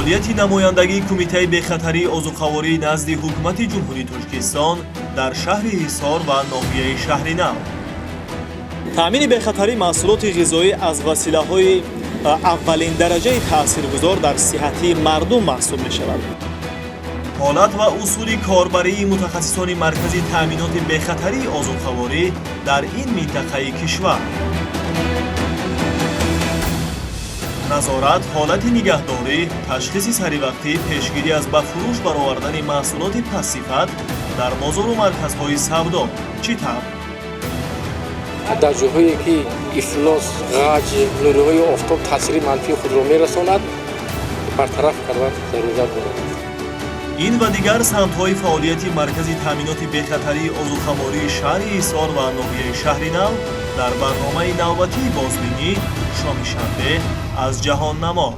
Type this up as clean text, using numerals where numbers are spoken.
Фаъолияти намояндагии Кумитаи бехатарии озуқаворӣ назди Ҳукумати Ҷумҳурии Тоҷикистон дар шаҳри Ҳисор ва ноҳияи Шаҳри Нав. Таъмини бехатарии маҳсулоти ғизоӣ аз василаҳои аввалиндараҷаи таъсиргузор дар сиҳатии мардум маҳсуб мешавад. Ҳолат ва усули корбарии мутахассисони Маркази таъминоти бехатарии озуқаворӣ дар ин минтақаи кишвар. Назорат, ҳолати нигаҳдорӣ, ташхиси саривақтӣ, пешгирӣ аз ба фурӯш баровардани маҳсулоти пастсифат дар бозору марказҳои савдо чӣ тавр? Дар ҷоҳое ки ифлос, ғаҷ, нурҳои офтоб таъсири манфии худро мерасонад, бартараф кардан зарурат дорад. Ин ва дигар самтҳои фаъолияти Маркази таъминоти бехатарии озуқавории шаҳри Ҳисор ва ноҳияи Шаҳри Нав дар барномаи навбатии «Бозбинӣ» шоми шанбе аз «Ҷаҳоннамо».